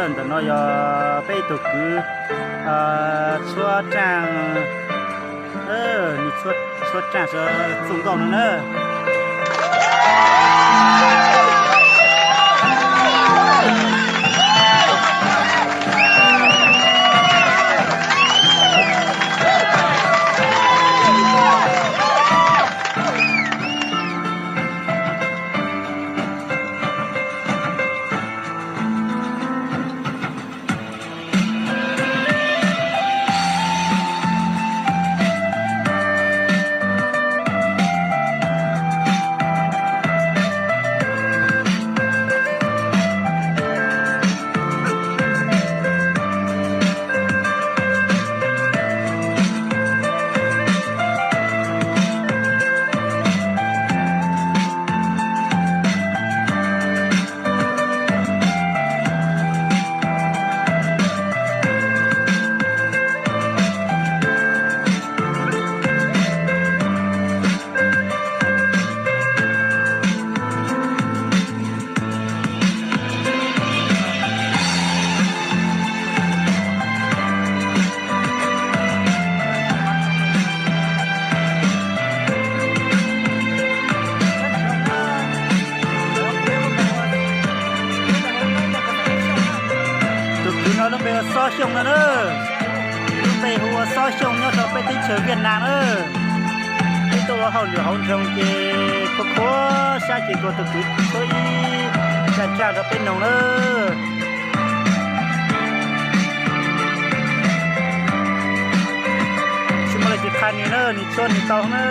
Ntawm no yog peb ib tug kwv tshuab raj, nws tshuab raj txuj nkauj no na. Tus kwv no lub npe ua Xob Xyooj no na. Lub npe hu ua Xob Xyooj nyob rau peb teb chaws Viaj Nam na. Peb tuaj ua hauj lwm hauv nroog ces khuv khuav sab ces kuv tus kwv tshuab ib raj raj rau peb noog na. Tsis muaj leej twg qha nws na, nws tshuab nws tau na.